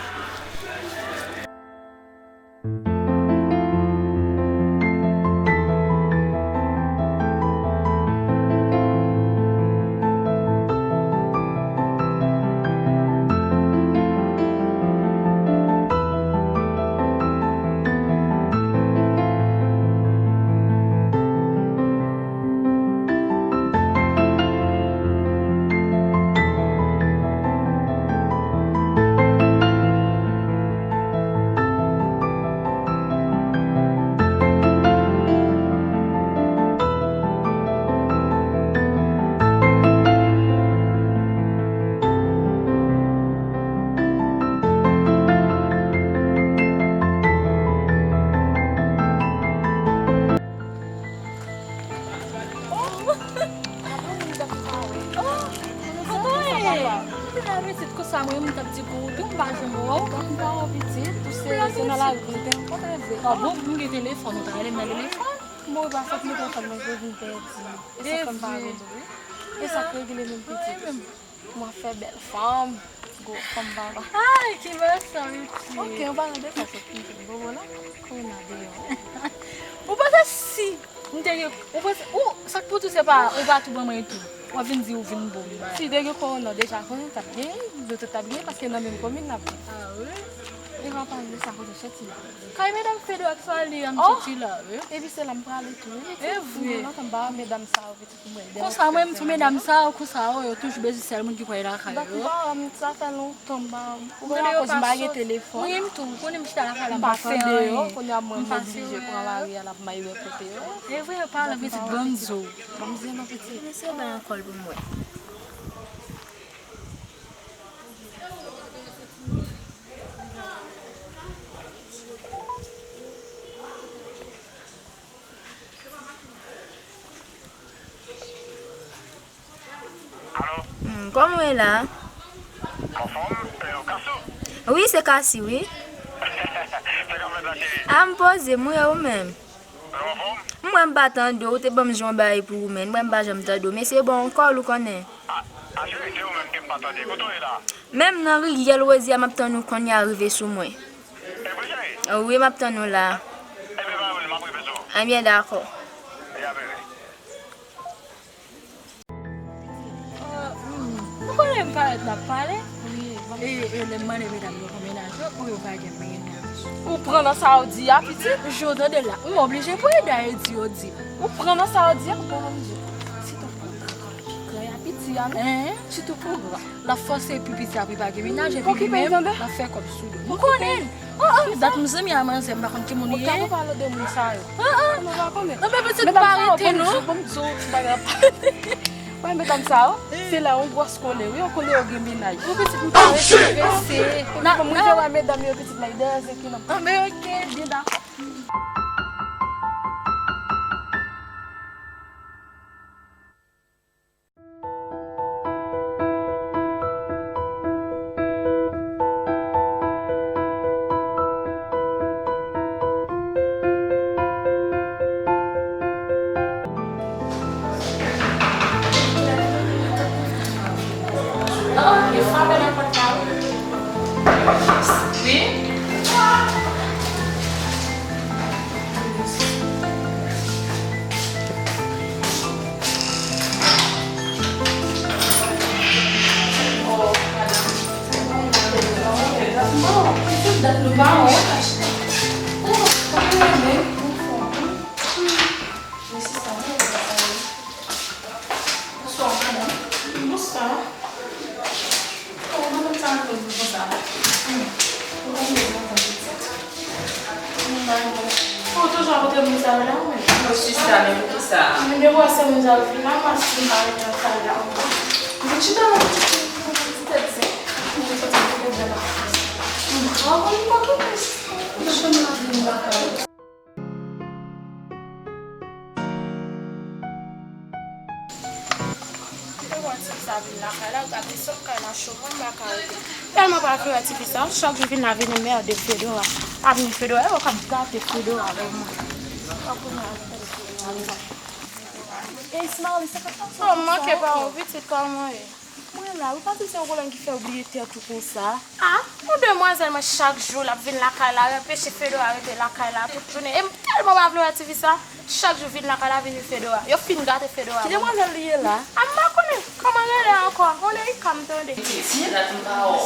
Kote w ye? Pitit, konsa mwen menm m t ap di pou ou tou, m pa janm wè w. M pa wè w pitit, ou se, se nan lari nou te rankontre vre. A bon? M gen telefòn, ou ta rele m nan telefòn. Bon, e pa fòt mwen telefòn mwen te vin pèdi. E sa k fè m pa rele w, wi. E sa k regle menm pitit. Mwen fè bèl fanm, gwo fanm papa. Ay, ki bèl sa, wi, ti. Ok, ou pa nan defans, ok, pitit, bobo la, kounye a deyò. Ou panse si m te gen, ou panse, ou, sa k pou tou se pa, ou pa tou ban mwen tou. W ap vin di ou vin bon m bagay. Si te gen kowona deja, konnen t ap gen, nou tout t ap gen, paske nan menm komin n ap viv. A, wi. E pa pale de sa, kote chèti la. Kay medam Fedwa ak Smarly an, m soti la, wi. Epi se la m prale tou, wi. E vre. Lontan m pa wè medam sa yo. Konsa, mwen menm, ti medam sa yo, konsa yo, yo toujou bezwen sèl moun ki pral lakay yo. Donk, m pa wè, m, sa fè lontan m pa, ou konnen akoz m pa gen telefòn. Wi, m tou, ou konnen m chita lakay la, m pa tande yo. Kounye a mwen, m oblije pran lari a, l ap may wè kote yo. E vre, yo pale pitit, ban m di w. Ban m di non pitit. Mesye bay ankò l pou m wè. Alo? Hmm, kòman w ye la? Anfòm? E, ou Kasou? Wi, se Kasi, wi. Sa k ap fèt la, cheri? A, m poze m, wi, e ou menm? Ou anfòm? M wè m pa tande w, ou te ban m jwe yon bagay pou ou, men m wè m pa janm tande w. Men se bon, kòl ou konnen. A, a, cheri, se ou menm ke m pa tande. Kote w ye la? Menm nan rivyè Lwezi a, m ap tann ou kounye a rive sou mwen. E vre, cheri? Wi, m ap tann ou la. Ebyen, pa gen pwoblèm, m ap rive sou ou. Ebyen, dakò. Ebyen, bebe. Ou konnen m parèt n ap pale? Wi, ban E, e lè m mande medam yo pou mennaj yo, pou yo pa gen mennaj. Ou pran nan sa w di a, pitit? Jodi la, m oblije pou Eda e di yo di. Ou pran nan sa w di a, bon, m di. Sitou pou gran, gran a piti a, non? Sitou pou gran. L ap fòse pou piti a pou li pa gen mennaj, epi li menm, l ap fè kòb sou do. M konnen l. Oh, oh, dat m zanmi a manzè, m pa konn ki moun li ye. Ou pa pale de moun sa yo. Ah, ah. Mwen pa konnen. Non, men pitit, pa rete, non. Bon, m di w, bon, m di w, ti bagay la pa. Wè, medam sa yo, se la yon gwòs kole, wi, yon kole yo gen mennaj. Ou pitit, m pa rete prese. Bon, m rive wè medam yo, pitit, la, dèyè se ki non. Ah, men ok, byen dakò. Oh, yo frape nan pòt la, wi. Wi. Oh, madanm. Oh, pitit dat nou pa wè. Oh, kòman w ye menm? Anfòm, wi. Mèsi sa, wi, sa, wi. Bonswa, madanm. Bonswa. Oh, madanm sa rann konn konsa. Hmm. Ou konn mwen kontan pitit. Mwen pa renmen. Ou toujou ap pote moun sa yo la, ou menm? Non, sista, men poukisa? Mwen de bò se moun sa yo vin la, paske m pa renmen al kay la ankò. Vin chita la, pitit, pou pitit tèt zen. Mwen soti pou bèl la. Mwen pa konn pa ki plis. Mwen chanm la vin lakay. Ou wè ti fi sa vin lakay la, gade sòt kay la cho, mwen m pa ka rete. Tèlman pa vle wè ti fi sa, chak jou vin la vin anmède Fedora. Avni Fedora, e ou k ap gate Fedora avè mwen. Fò kounye a, Fedora. Ey, Smiley, sa k ap pase? Oh, m manke pa ou, pitit, kòman w ye? Mwen la wi, pa di se yon pwoblèm ki fè w bliye tèt ou konsa. Ah, yon demwazèl mwen chak jou l ap vin lakay la, anpeche Fedora rete lakay la tout jounen. E m tèlman pa vle wè ti fi sa, chak jou vin lakay la, vin wi Fedora. Yo fin gate Fedora. Ki demwazèl li ye la? Ah, m pa konnen kòman rele ankò. On Erika m tande. Pitit, dat m pa wè w.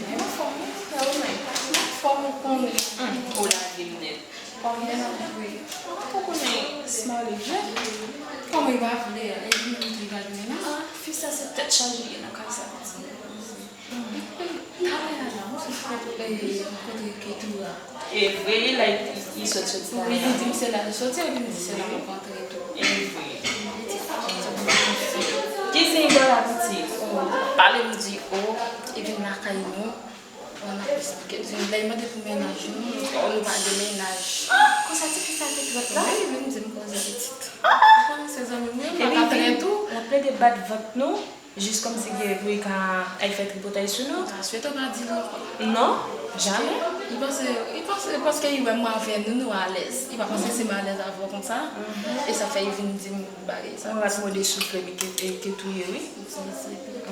Mwen anfòm wi, frè ou menm. Mwen anfòm ou konnen. Hum, ou lage m nèt. Kòman w ap vre? Ou konnen Smiley vre? Kòman li pa vle a? E li menm ki gade menaj. Ah, fi sa se tèt chaje li ye nan kay sa, pitit. Talè a la, mwen sot fè, eh, rankontre Ketura. E vre, li la, li, li sot soti talè a. Wi, li di m se la li soti, epi m di se la m rankontre tou. E vre. Ki siy bò la, pitit? Oh, pale m di, oh, li vin lakay nou. Bon, n ap esplike l, lè l mande pou mennaj nou, nou pa gen mennaj. Ah, konsa ti fi sa te trèt la? Wi, wi, m di m konsa pitit. Ah! Ou konnen se zanmi m, wi, m pa ka trèt ou. L ap plede bat vant nou, jis kòmsi gen pou li ka al fè tripotay sou nou. M ta swete w pa di l ankò. Non, jamè. Li panse, li panse, paske li wè mwen avè nou, nou alèz. Li pa panse si m alèz avè w konsa. Mhm. E sa fè li vin di m bagay sa. Mwen pa twò de soufle, men ke, ke touye, wi. Sansible.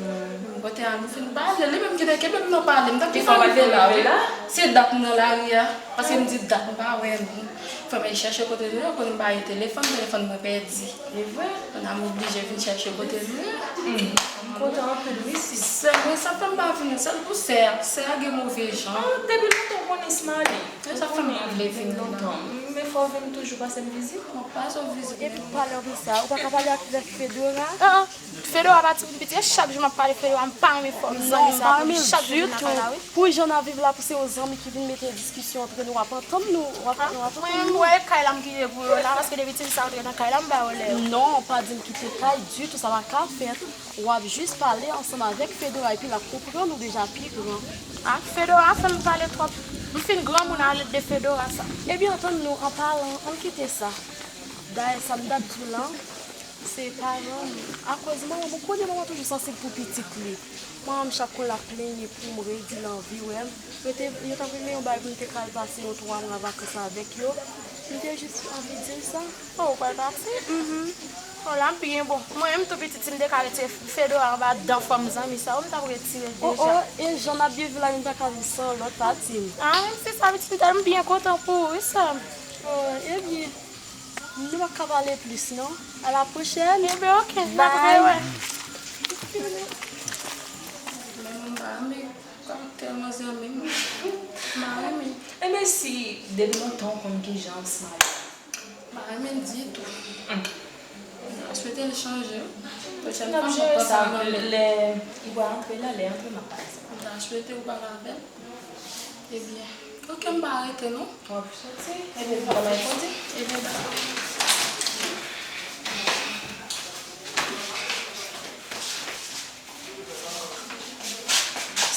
Kote a nou fin pale, li menm ki te kenbe m nan pale, m t ap gentan rive la, wi. Se dat m nan lari a, paske m di dat m pa wè nou. Fò m al chèche kote nou ye, kote m pa gen telefòn, telefòn mwen pèdi. E vre? Kounye a m oblije vin chèche kote nou ye. Hmm, m kontan anpil, wi, sis. Sè mwen, sa fè m pa vini, sèl pou sè a. Sè a gen move jan. Ah, depi lontan w konnen Smiley. E sa fè m pa vle vin lontan. Men fò w vin toujou pase m vizit. M ap pase w vizit. Epi pale anpil sa, ou pa ka pale avèk Fedora? Ah, ah. Fedora pa timoun piti, e chak jou m ap pale Fedora, m pa renmen fòm zanmi sa pou li chak jou vin lakay la, wi. Pou jan n ap viv la, pou se yon zanmi ki vin mete diskisyon antre nou, w ap antann nou, w ap, w ap antann nou. Mwen, m wè kay la m kite pou yo la, paske depi ti fi sa antre nan kay la, m ba yo lè yo. Non, pa di m kite kay ditou, sa pa ka fèt. W ap jis pale ansanm avèk Fedora, epi l ap konprann ou deja pi gran. Ah, Fedora fè m pale twòp. M fin granmoun a lèt de Fedora sa. Ebyen, antann nou an palan, ann kite sa. Dayè, sa m t ap di w lan, se paran m. Akoz manman m, ou konnen manman toujou sansib pou pitit li. Manman m chak kou l ap plenyen pou m, redi l anvi wè m. Yo te, yo t ap renmen yon bagay pou m te ka al pase yon twa mwa vakans avèk yo. M te jis anvi di l sa. Oh, ou pral pati? Mhm. Oh, l ap byen bon. Mwen menm tou pitit, si m te ka retire Fedora anba dan fòm zanmi sa, oh, m t ap retire l deja. Oh, oh, e jan n ap byen viv la, m pa ka viv san lòt pati m. Ah, menm si sa pitit, m tèlman byen kontan pou ou, wi, sè m. Oh, ebyen, nou pa ka pale plis, non? A la pwochèn. Ebyen, ok, n ap rewè. Men m pa renmen Si depi lontan w konn kijan Smile. M pa renmen l ditou. M ta swete l chanje. Pwochèn N ap fwa m jere ap sa pase nan men. Lè li pral antre la, lè antre m ap pale sa. M ta swete ou pale avè l. Ebyen, oke, m pa rete non. W ap soti, ebyen m pral mande. Ebyen, dakò.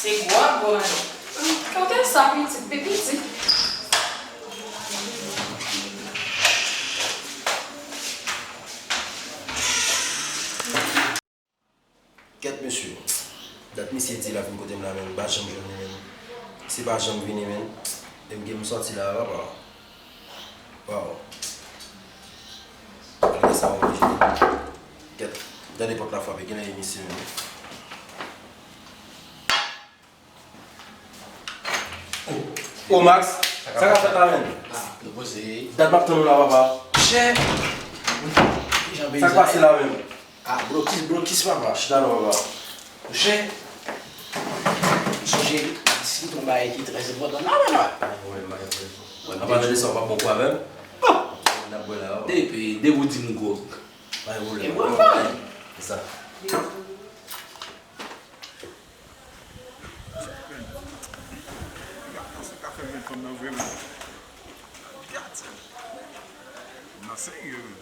Se gwo ap gwo madanm. Kote sa pitit pi pitit. Kèt mesye. Dat misye di l ap vin kote m la menm, m pa janm jwenn li menm. Si pa janm vini menm, e m gen m sòti la papa. Waw. Malgre sa m oblije. Kèt, tande pòt la frape, genlè e misye menm. O Max, sa k ap fèt la menm? Ah, nou poze. Dat m ap tann ou la papa. Chè. Jan Sa k pase la menm? Ah, blokis, blokis papa. Chita non papa. Monchè, sonje, si ton bagay ki trè enpòtan la papa. Anpale de sa w pa bon kou avè m. N ap bwè la. Depi, depi ou di m gwòg. Pa gen pwoblèm. E bwè fò. Se sa. Gad sa ka fè met fanm nan vre wi. Gad sa. Nan serye wi.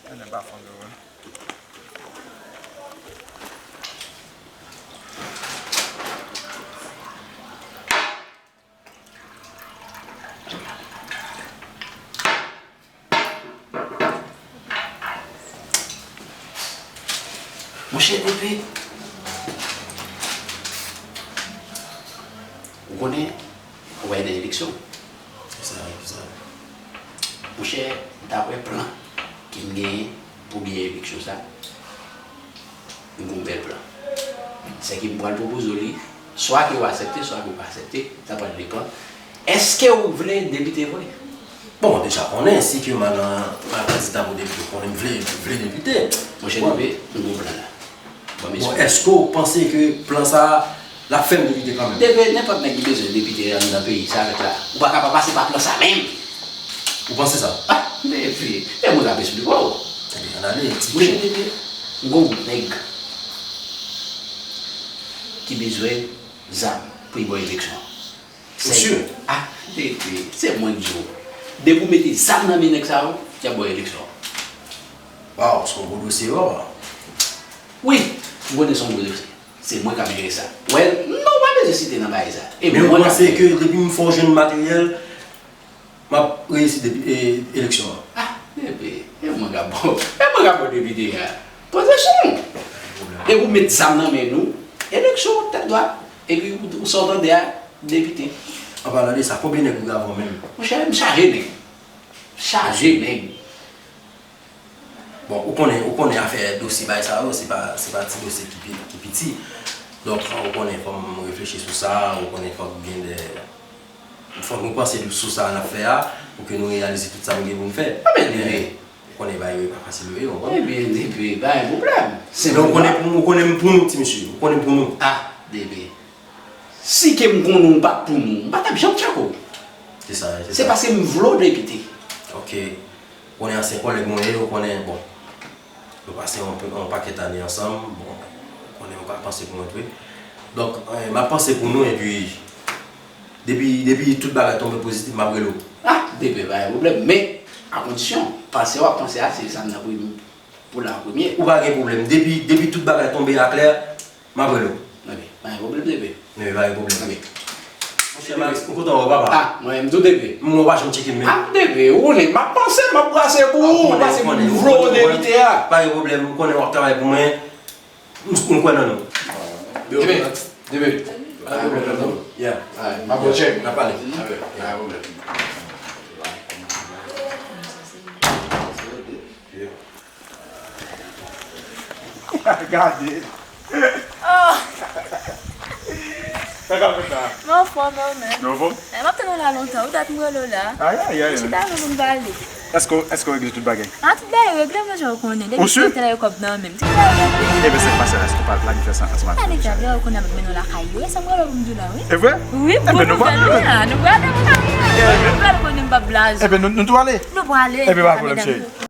Mennè pa fanm yo wi. Monchè Pepe, ou konnen, ou pral nan eleksyon. Sa, sa. Monchè, daprè plan ke m genyen pou genyen eleksyon sa, m gen yon bèl plan. Sèke m pral pwopoze w li, swa ke w aksepte, swa ke w pa aksepte, sa pral depann. Èske w vle depite vre? Bon, deja konnen, si ke m al nan, m al kandida pou depite, konnen m vle, vle depite. Monchè Pepe, m gen yon plan la. Bon, Bon, èske w panse ke plan sa a, l ap fè m depite kanmenm? Pepe, nenpòt nèg ki bezwen depite anndan peyi sa avèk la, ou pa ka pa pase pa plan sa menm. Ou panse sa? Ah, Pepe, fè mwen ka esplike w. Ebyen, ann ale, Monchè eksplike. Pepe, m gen yon nèg ki bezwen zam pou l ba w eleksyon. Ou si? Ah, Pepe, se mwen k di w. Depi w mete zam nan men nèg sa yo, y ap ba w eleksyon. Waw, se yon gwo dosye, waw. Wi, m konnen se yon gwo dosye. Se mwen k ap jere sa. Well, non, w pa bezwen site nan bagay sa. E Men ou mwen k ap panse jere. Ke depi m fè w jwenn materyèl, m ap reyisi depi, e, eleksyon an? Ah, Pepe, e mwen k ap ba w, e mwen k ap ba w depite a. Poze sou w. Depi w met zam nan men nou, eleksyon tèt dwat. Epi ou, ou sa w tande a, depite. An palan de sa, konbyen nèg ou gen avè w menm? Monchè, m chaje nèg. Chaje nèg. Bon, ou konnen, ou konnen afè dosye bagay sa yo, se pa, se pa ti dosye ki pi, ki piti. Donk, ou konnen fò m reflechi sou sa, ou konnen fòk gen de, fòk nou panse sou sa n ap fè a, pou ke nou reyalize tout sa nou gen pou n fè. Anben, Pepe. Ou konnen bagay yo e pa fasil vre, ou konprann? Ebyen, Pepe, pa gen pwoblèm. Se Men ou mwen. Konnen pou, ou konnen m pou nou, ti mesye, ou konnen m pou nou. Ah, Pepe. Si ke m konnen w pa t pou nou, m pa t ap janm tcheke w. Se sa, se Se sa. Paske m vle w depite. Ok. Ou konnen ansyen kòlèg mwen ye, ou konnen, bon. Nou pase yon, yon pakèt ane ansanm, bon, ou konnen ou ka panse pou mwen tou. Donk, eh, m ap panse pou nou, epi, depi, depi tout bagay tonbe pozitif, m ap rele w. Ah, Pepe, pa gen pwoblèm. Men, a kondisyon, panse w ap panse a, se sa m nan premye. Pou la premye. Ou pa gen pwoblèm. Depi, depi tout bagay tonbe aklè, m ap rele w. Ok, pa gen pwoblèm, Pepe. Men pa gen pwoblèm. Ok. Monchè Max, m kontan wè w, papa. Ah, mwen menm tou, Pepe. M wè w pa janm tcheke m menm. Ah, Pepe, ou konnen, m ap panse, m ap brase pou ou, m ap brase pou m vle w depite a. Pa gen pwoblèm, m konnen w ap travay pou mwen. M, m kwè nan nou. Pepe, Pepe. Pa gen pwoblèm, non. Yeah. Alright, m ap check. N ap pale. Ok, pa gen pwoblèm. Gade. Oh! Sa k ap fèt la? Mwen anfòm, e ou menm? Nou anfòm? E, m ap tann ou la lontan, wi, dat m rele w la. Ay, ay, ay. Chita non pou n pale. Èske, èske w regle tout bagay? A tout bagay regle, men jan w konnen. Depi Ou si? Tout bagay yo kòb nan menm. Tout bagay regle. Ebyen, se k pase la, èske w pral planifye sa ansanm avèk Ann Fedou efè, Jacques? Lè w konnen ap mennen w lakay yo, e sa m wè pou m di w la, wi. E vre? Wi, Ebyen, bon nou pral nouvèl, wi, la. Nou pral nan mwen. Nou pral konnen m p ap blaze. Ebyen, nou, nou tou ale? Nou pral ale. Ebyen, pa pwoblèm, cheri.